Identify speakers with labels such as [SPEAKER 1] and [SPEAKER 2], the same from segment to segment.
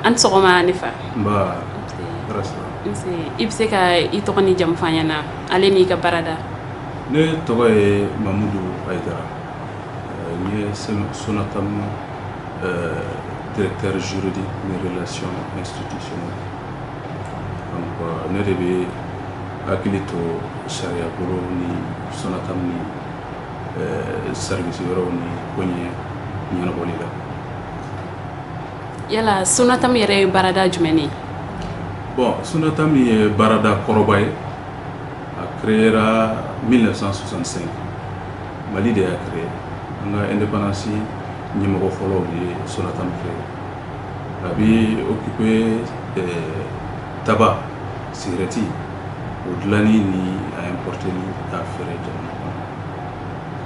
[SPEAKER 1] An sɔgɔma, ne fa.
[SPEAKER 2] Nba.
[SPEAKER 1] I bɛ se ka i tɔgɔ ni jamu fɔ an ɲɛna, ale n'i ka baarada?
[SPEAKER 2] Ne tɔgɔ ye Mamudu Hayidara. N ye Sonatam directeur juridique ni relation institutionnelle. Donc ne de bɛ hakili to sariya bolo ni Sonatam ni service wɛrɛw ni ko ɲɛ ɲɛnabɔli la.
[SPEAKER 1] Yala Sonatam yɛrɛ ye baarada jumɛn ye?
[SPEAKER 2] Bon, Sonatam ye baarada kɔrɔba ye. A créera 1965. Mali de y'a créé. An ka indépendance ɲɛmɔgɔ fɔlɔw de ye Sonatam créé. A bɛ occupé tabac, cigarette, o dilanni ni a importeli k'a feere jamana kɔnɔ.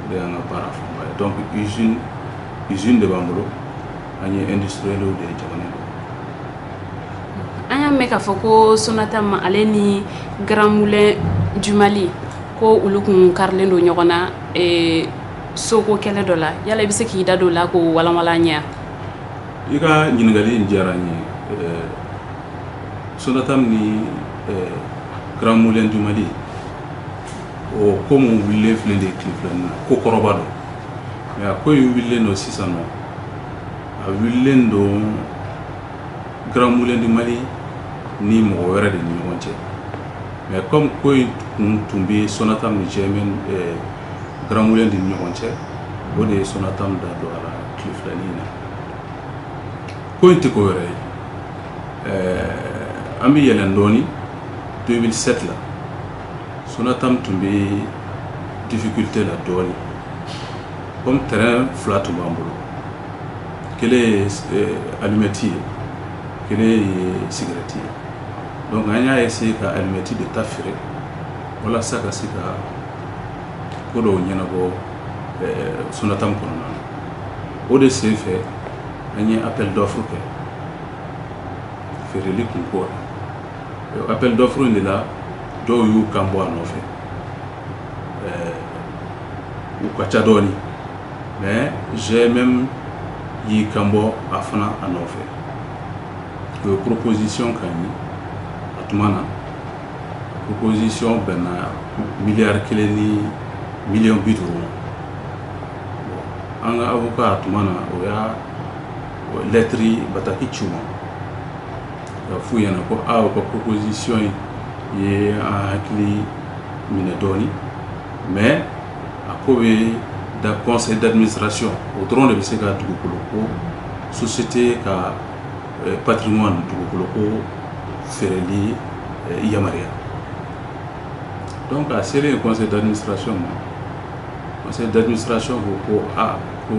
[SPEAKER 2] O de y'an ka baara fanba ye. Donc usine de b'an bolo. An ye industriel de ye jamana in kɔnɔ.
[SPEAKER 1] An y'a mɛn k'a fɔ ko Sonatam ale ni Grand Moulin du Mali, ko olu kun karilen don ɲɔgɔn na soko kɛlɛ dɔ la. Yala i bɛ se k'i da don o la k'o walanwalan an ye?
[SPEAKER 2] I ka ɲininkali in diyara n ye. Sonatam ni Grand Moulin du Mali, o ko mun wulilen filɛ de ye tile filanin na, ko kɔrɔba don. Mais a ko in wulilen don sisan nɔ, a wulilen don Grand Moulin du Mali ni mɔgɔ wɛrɛ de ni ɲɔgɔn cɛ. Mais comme ko in kun tun bɛ Sonatam ni GMN, Grand Moulin de ni ɲɔgɔn cɛ, o de ye Sonatam da don a la tile filanin in na. Ko in tɛ ko wɛrɛ ye. An bɛ yɛlɛn dɔɔni 2007 la. Sonatam tun bɛ difficulté la dɔɔni. Comme terrain fila tun b'an bolo, kelen ye allumette ye, kelen ye cigarette ye. Donc an y'a essayer ka allumette de ta feere walasa ka se ka ko dɔw ɲɛnabɔ Sonatam kɔnɔna na. O de sen fɛ, an ye appel d'offre kɛ feereli kun ko la. Appel d'offre in de la, dɔw y'u kan bɔ a nɔfɛ. U ka ca dɔɔni, mais GMM y'i kan bɔ a fana a nɔfɛ. O ye proposition ka ɲi. A tuma na, proposition bɛnna miliyari 1 ni miliyɔn 50 ma. An ka avocat, a tuma na, o y'a lettre bataki ci u ma ka f'u ɲɛna ko aa, u ka proposition in ye an hakili minɛ dɔɔni, mais a ko bɛ da conseil d'administration, o dɔrɔn de bɛ se ka dugukolo ko, société ka patrimoine dugukolo ko feereli yamaruya. Donc a selen conseil d'administration ma, conseil d'administration ko ko a ko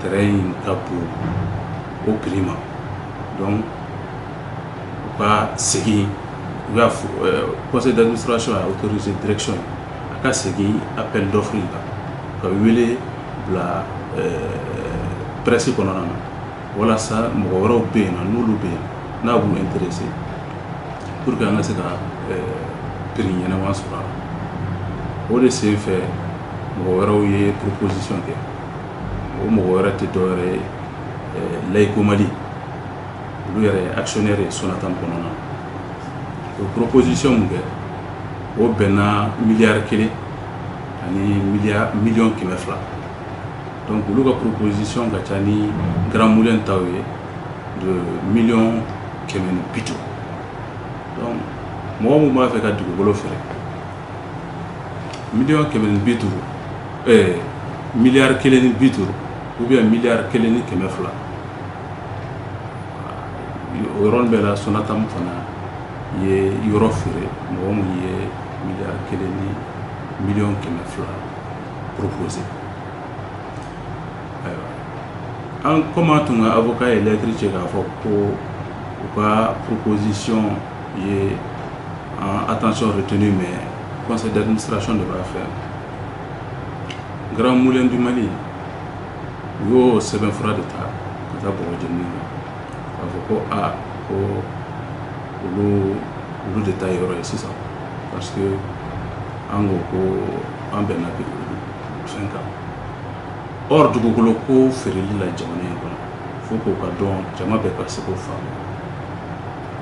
[SPEAKER 2] terrain in ka bon o prix ma. Donc u ka segin, u y'a fɔ, conseil d'administration a autorisé direction a ka segin appel d'offre in kan, ka wele bila presse kɔnɔna na walasa mɔgɔ wɛrɛw bɛ yen nɔ, n'olu bɛ yen, n'a b'u intéressé, pour que an ka se ka prix ɲɛnama sɔrɔ a la. O de sen fɛ, mɔgɔ wɛrɛw ye proposition kɛ. O mɔgɔ wɛrɛ tɛ dɔwɛrɛ ye, Laïco Mali. Olu yɛrɛ ye actionnaire ye Sonatam kɔnɔna na. O proposition mun kɛ, o bɛnna miliyari 1 ani miliyɔn 200. Donc olu ka proposition ka ca ni Grand Moulin taw ye de miliyɔn 150. Donc mɔgɔ mun b'a fɛ ka dugukolo feere miliyɔn 150, miliyari 1 ni 50 ou bien miliyari 1 ni 200, o yɔrɔnin bɛɛ la, Sonatam fana ye yɔrɔ feere mɔgɔ mun ye miliyari 1 ni miliyɔn 200 proposé. Ayiwa, an komi an tun ka avocat ye lettre ci k'a fɔ ko u ka proposition ye en attention retenue, mais conseil d'administration de b'a fɛ. Grand Moulin du Mali, u y'o sɛbɛnfura de ta ka taa bɔgɔ jeni kan k'a fɔ ko a ko olu de ta yɔrɔ ye sisan, parce que an ko ko an bɛnna fɛn kan. Or dugukolo ko feereli la jamana in kɔnɔ, Faut k'o ka dɔn, jama bɛɛ ka se k'o faamu.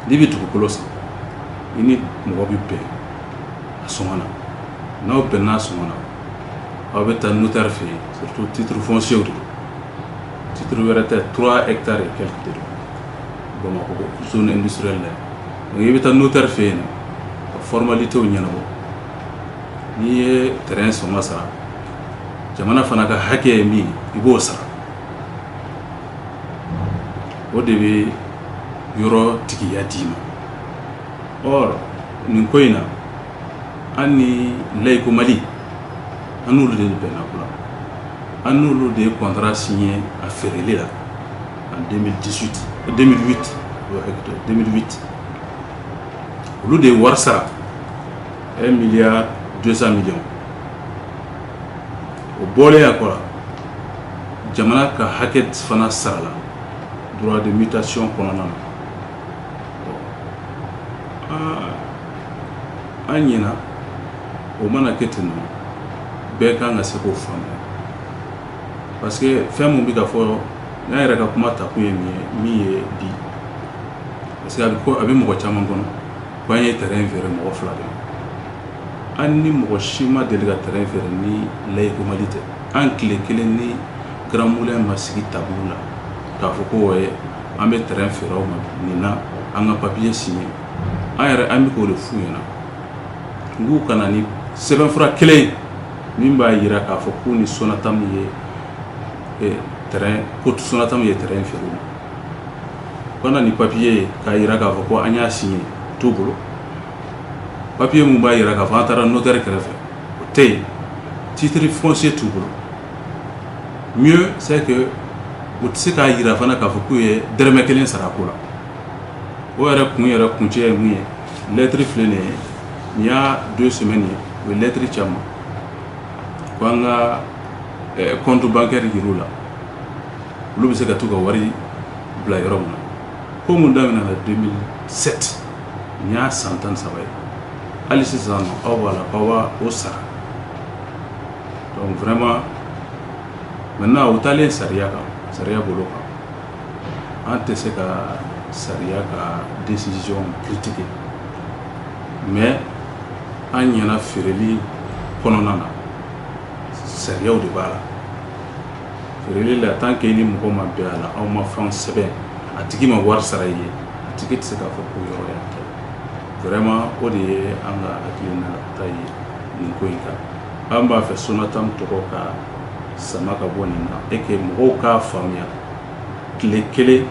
[SPEAKER 2] N'i bɛ dugukolo san, i ni mɔgɔ bɛ bɛn a sɔngɔ na. N'aw bɛnna a sɔngɔ na, aw bɛ taa notaire fɛ yen. Surtout titre foncier de don, titre wɛrɛ tɛ, 3 hectares et quelques de don Bamakɔ zone industrielle la. Donc i bɛ taa notaire fɛ yen ka formalitéw ɲɛnabɔ. N'i ye terrain sɔngɔ sara, jamana fana ka hakɛ ye min ye, i b'o sara. O de bɛ yɔrɔ tigiya d'i ma. Or nin ko in na, an ni Layiko Mali, an n'olu de bɛnna ko la, an n'olu de ye contrat signé a feereli la en 2018, 2008, 2008. Olu de ye wari sara, 1 milliard 200 millions. O bɔlen a kɔ la, jamana ka hakɛ fana sarala droit de mutation kɔnɔna na. An ɲɛna, o mana kɛ ten nɔ, bɛɛ kan ka se k'o faamuya, parce que fɛn mun bɛ ka fɔ, n'an yɛrɛ ka kuma takun ye min ye bi, parce que a bɛ ko a bɛ mɔgɔ caman kɔnɔ ko an ye terrain feere mɔgɔ fila de ma. An ni mɔgɔ si ma deli ka terrain feere ni Layiko Mali tɛ. An tile kelen ni Grand Moulin ma sigi tableau la k'a fɔ ko an bɛ terrain feere aw ma nin na, an ka papier signé. An yɛrɛ, an bɛ k'o de f'u ɲɛna, n k'u ka na ni sɛbɛnfura kelen min b'a jira k'a fɔ k'u ni Sonatam ye terrain, ko Sonatam ye terrain feere u ma. U ka na ni papier ye k'a jira k'a fɔ ko an y'a signé, o t'u bolo. Papier mun b'a jira k'a fɔ an taara notaire kɛrɛfɛ, o tɛ yen. Titre foncier t'u bolo. Mieux, c'est que u tɛ se k'a jira fana k'a fɔ k'u ye dɔrɔmɛ kelen sara ko la. O yɛrɛ kun yɛrɛ kuncɛ ye mun ye? Lettre filɛ nin ye, nin y'a 2 semaines ye, u ye lettre ci an ma ko an ka compte bancaire yir'u la, olu bɛ se ka t'u ka wari bila yɔrɔ min na. Ko mun daminɛna 2007, nin y'a san 13 ye, hali sisan nɔ aw b'a la k'aw b'a o sara. Donc vraiment, maintenant, u taalen sariya kan, sariya bolo kan, an tɛ se ka sariya ka décision critiquer, mais an ɲɛna, feereli kɔnɔna na, sariyaw de b'a la. Feereli la, tant que ni mɔgɔ ma bɛn a la, aw ma fɛn sɛbɛn, a tigi ma wari sara i ye, a tigi tɛ se k'a fɔ ko yɔrɔ y'an ta ye. Vraiment, o de ye an ka hakilina ta ye nin ko in kan. An b'a fɛ Sonatam tɔgɔ ka sama ka bɔ nin na et que mɔgɔw k'a faamuya, tile kelen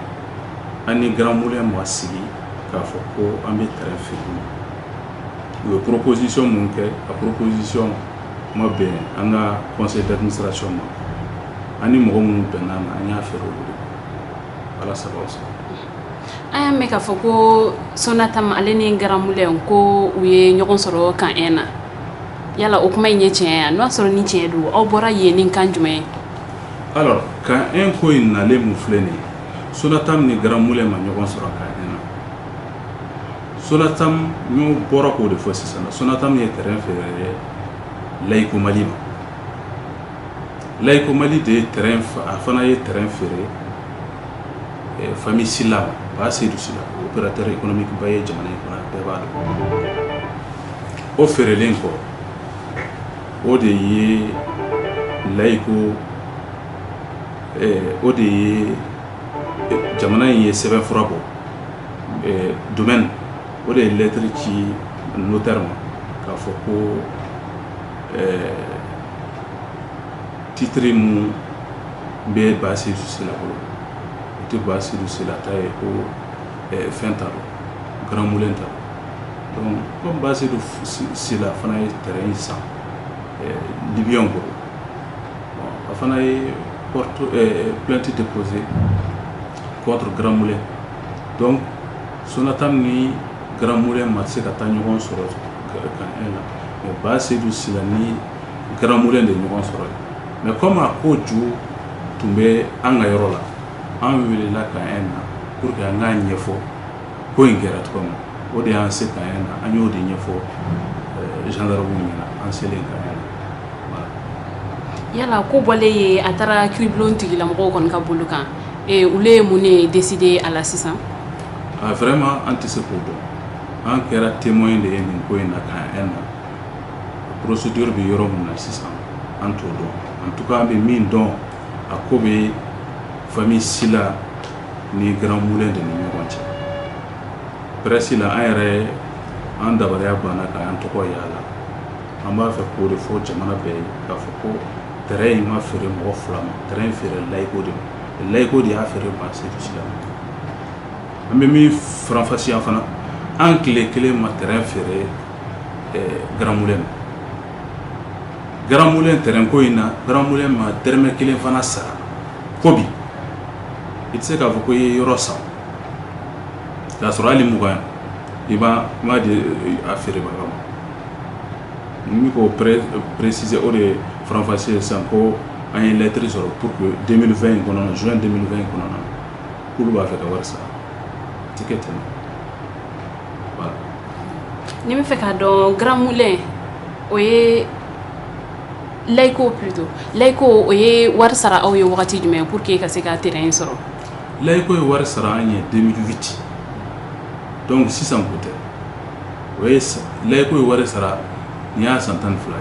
[SPEAKER 2] an ni Grand Moulin ma sigi k'a fɔ ko an bɛ terrain feere u ma. U ye proposition mun kɛ, a proposition ma bɛn an ka conseil d'administration ma. An ni mɔgɔ minnu bɛnna na, an y'a feere olu de ma. Ala sababu sɔrɔ.
[SPEAKER 1] An y'a mɛn k'a fɔ ko Sonatam ale ni Grand Moulin, ko u ye ɲɔgɔn sɔrɔ Camp 1 na. Yala o kuma in ye tiɲɛ ye? N'o y'a sɔrɔ ni tiɲɛ don, aw bɔra yen ni kan jumɛn ye?
[SPEAKER 2] Alors, Camp 1 ko in nalen mun filɛ nin ye, Sonatam ni Grand Moulin ma ɲɔgɔn sɔrɔ Camp 1 na. Sonatam, n y'o bɔra k'o de fɔ sisan na, Sonatam ye terrain feere Layiko Mali ma. Layiko Mali de ye terrain, a fana ye terrain feere famille Sila ma, Ba Seydou Sila, opérateur économique ba ye jamana in kɔnɔ, bɛɛ b'a dɔn. O feerelen kɔ, o de ye Layiko, o de ye jamana in ye sɛbɛnfura bɔ, domaine, o de ye lettre ci notaire ma k'a fɔ ko titre mun bɛ Ba Seydou Sila bolo, o tɛ Ba Seydou Sila ta ye, ko fɛn ta don, Grand Moulin ta don. Donc comme Ba Seydou Sila fana ye terrain in san Libyen bolo, bon, a fana ye porte plainte déposée contre Grand Moulin. Donc Sonatam ni Grand Moulin ma se ka taa ɲɔgɔn sɔrɔ Camp 1 la, mais Ba Seydou Sila ni Grand Moulin de ɲɔgɔn sɔrɔ yen. Mais comme a ko ju tun bɛ an ka yɔrɔ la, an welela Camp 1 na pour que an k'a ɲɛfɔ ko in kɛra cogo min na. O de y'an se Camp 1 na, an y'o de ɲɛfɔ gendarme ɲɛna an selen Camp 1 na. Voilà.
[SPEAKER 1] Yala ko bɔlen ye, a taara kiiribulon tigilamɔgɔw kɔni ka bolo kan. Olu ye mun de décider a la sisan?
[SPEAKER 2] Ah, vraiment, an tɛ se k'o dɔn. An kɛra témoin de ye nin ko in na camp 1 na. Procédure bɛ yɔrɔ min na sisan, an t'o dɔn. En tout cas, an bɛ min dɔn, a ko bɛ famille Sila ni Grand Moulin de ni ɲɔgɔn cɛ. Presse la, an yɛrɛ, an dabaliya banna k'an tɔgɔ y'a la. An b'a fɛ k'o de fɔ jamana bɛɛ ye, k'a fɔ ko terrain in ma feere mɔgɔ fila ma, terrain in feere Layiko de ma. Layiko de y'a feere Ba Seydou Sila ma. An bɛ min faranfasiya fana, an tile kelen ma terrain feere Grand Moulin ma. Grand Moulin terrain ko in na, Grand Moulin ma dɛrɛmɛ kelen fana sara fo bi. I tɛ se k'a fɔ ko i ye yɔrɔ san k'a sɔrɔ hali 20 i b'a ma di a feerebaga ma. N bɛ k'o préciser, o de ye faranfasi ye sisan ko an ye lettre sɔrɔ pour que 2020 in kɔnɔna na, juin 2020 in kɔnɔna na, k'olu b'a fɛ ka wari sara. A tɛ kɛ ten, voilà.
[SPEAKER 1] Ni bɛ fɛ k'a dɔn, Grand Moulin, o ye Layiko, plutôt Layiko, o ye wari sara aw ye wagati jumɛn pour que ka se ka terrain sɔrɔ?
[SPEAKER 2] Layiko ye wari sara an ye 2008, donc sisan ko tɛ. O ye Layiko ye wari sara, nin y'a san 12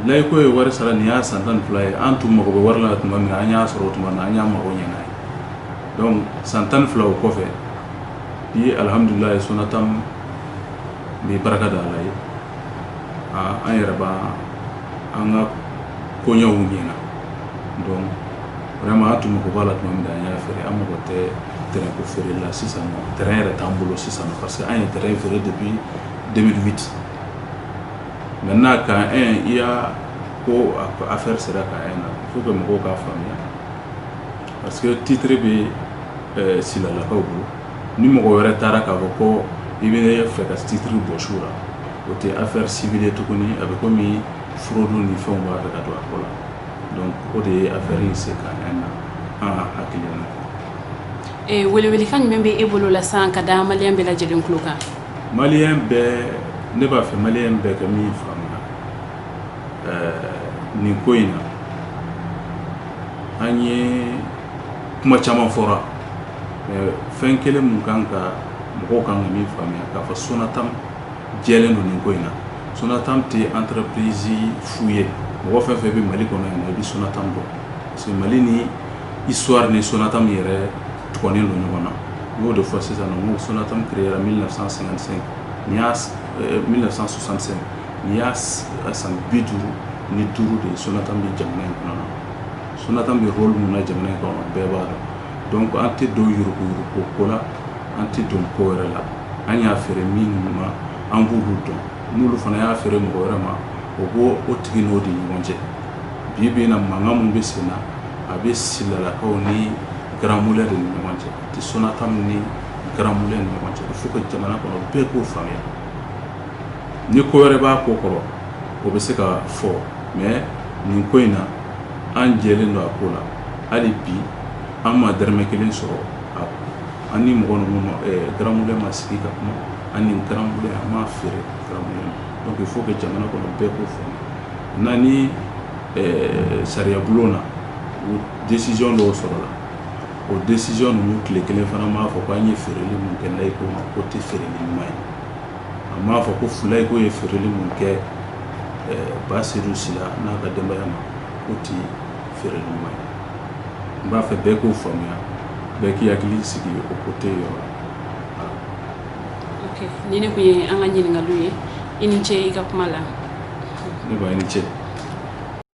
[SPEAKER 2] ye. Layiko ye wari sara, nin y'a san 12 ye. An tun mago bɛ wari la tuma min na, an y'a sɔrɔ o tuma na, an y'a mago ɲɛ n'a ye. Donc san 12 o kɔfɛ bi, alhamdulilayi, Sonatam bɛ barika da Ala ye, an yɛrɛ b'a an ka koɲɛw ɲɛna. Donc vraiment, an tun mago b'a la tuma min na, an y'a feere. An mago tɛ terrain ko feere la sisan nɔ. Terrain yɛrɛ t'an bolo sisan nɔ, parce que an ye terrain feere depuis 2008. Maintenant, camp 1, i y'a ko affaire sera camp 1 na, il faut que mɔgɔw k'a faamuya, parce que titre bɛ Silalakaw bolo. Ni mɔgɔ wɛrɛ taara k'a fɔ ko i bɛ fɛ ka titre bɔsi u la, o tɛ affaire civile ye tuguni, a bɛ komi fraude ni fɛnw b'a fɛ ka don a ko la. Donc o de ye affaire in se camp 1 na, an hakili na.
[SPEAKER 1] Welewelekan jumɛn bɛ e bolo la sisan ka da maliyɛn bɛɛ lajɛlen tulo kan?
[SPEAKER 2] Maliyɛn bɛɛ, ne b'a fɛ maliyɛn bɛɛ ka min faamuya nin ko in na, an ye kuma caman fɔra, mais fɛn kelen mun kan ka mɔgɔw kan ka min faamuya, k'a fɔ Sonatam jɛlen don nin ko in na. Sonatam tɛ entreprise fu ye. Mɔgɔ fɛn fɛn bɛ Mali kɔnɔ yan nɔ, i bɛ Sonatam dɔn, parce que Mali ni histoire ni Sonatam yɛrɛ tugɔnnen don ɲɔgɔn na. N y'o de fɔ sisan nɔ, n ko Sonatam créera 1955, nin y'a 1965, nin y'a san 55 de ye Sonatam bɛ jamana in kɔnɔ na. Sonatam bɛ rôle mun na jamana in kɔnɔ, bɛɛ b'a dɔn. Donc an tɛ don yuruguyurugu ko la, an tɛ don ko wɛrɛ la. An y'a feere min ma, an b'olu dɔn. N'olu fana y'a feere mɔgɔ wɛrɛ ma, o b'o o tigi n'o de ɲɔgɔn cɛ. Bi bi in na, mankan mun bɛ sen na, a bɛ Silalakaw ni Grand Moulin de ni ɲɔgɔn cɛ, a tɛ Sonatam ni Grand Moulin ni ɲɔgɔn cɛ. Il faut que jamana kɔnɔ bɛɛ k'o faamuya. Ni ko wɛrɛ b'a ko kɔrɔ, o bɛ se ka fɔ, mais nin ko in na, an jɛlen don a ko la. Hali bi, an ma dɛrɛmɛ kelen sɔrɔ. An ni mɔgɔ ninnu ma, Grand Moulin ma sigi ka kuma. An ni Grand Moulin, an m'a feere Grand Moulin ma. Donc il faut que jamana kɔnɔ bɛɛ k'o faamuya. Na ni sariya bulon na, o décision dɔw sɔrɔla, o décision ninnu, tile kelen fana m'a fɔ ko an ye feereli mun kɛ Layiko ma, k'o tɛ feereli ɲuman ye. A m'a fɔ ko Layiko ye feereli mun kɛ Ba Seydou Sila n'a ka denbaya ma, k'o tɛ feereli ɲuman ye. N b'a fɛ bɛɛ k'o faamuya, bɛɛ k'i hakili sigi o côté yɔrɔ la.
[SPEAKER 1] Ok, ni ne tun ye an ka ɲininkaliw ye. I ni ce i ka kuma la.
[SPEAKER 2] Ne ba, i ni ce.